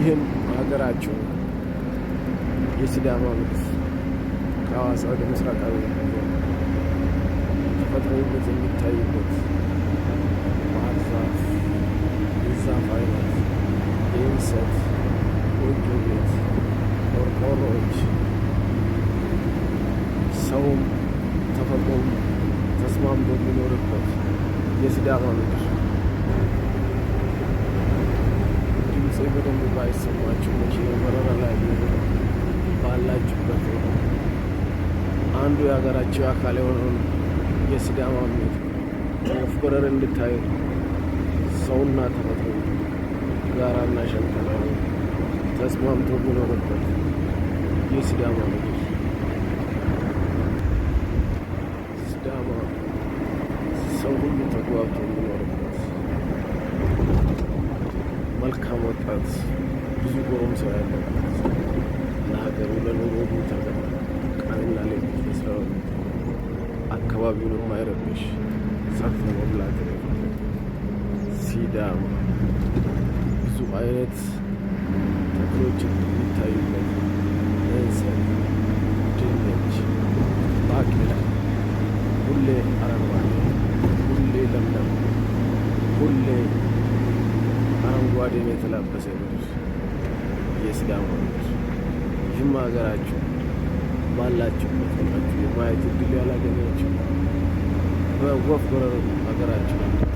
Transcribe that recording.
ይህም ሀገራቸው የሲዳማ ምድር ከሐዋሳ ወደ ምስራቃዊ ተፈጥሮ ውበት የሚታይበት ባህር ዛፍ፣ የዛፍ አይነት፣ የእንሰት ጎጆ ቤት፣ ቆርቆሮዎች፣ ሰውም ተፈጥሮም ተስማምቶ የሚኖርበት የሲዳማ ምድር። ድምፄ በደንብ ባይሰማችሁ መቼ በረራ ላይ ቢሆን ባላችሁበት አንዱ የሀገራቸው አካል የሆነውን የሲዳማ ምድር ወፍ በረር እንድታዩ ሰውና ተፈጥሮ ጋራና ሸንተረሩ ተስማምቶ የሚኖርበት የሲዳማ ምድር። ሲዳማ ሰው ሁሉ ተግባብቶ የሚኖርበት፣ መልካም ወጣት፣ ብዙ ጎረምሳ ያለበት፣ ለሀገሩ ለኑሮ የሚተጋ፣ ቀንና ሌሊት ለስራው አካባቢውን የማይረብሽ፣ ሰርቶ መብላት ሲዳማ፣ ብዙ አይነት ተክሎች የሚታዩበት፣ እንሰት፣ ድንች፣ ባቄላ፣ ሁሌ አረንጓዴ፣ ሁሌ ለምለም፣ ሁሌ አረንጓዴን የተላበሰ ምድር የሲዳማ ምድር። ይህም ሀገራችሁ ባላችሁበት ሆናችሁ የማየት እድል ያላገኛችሁ በወፍ በረር ሀገራችሁ እንድታዩ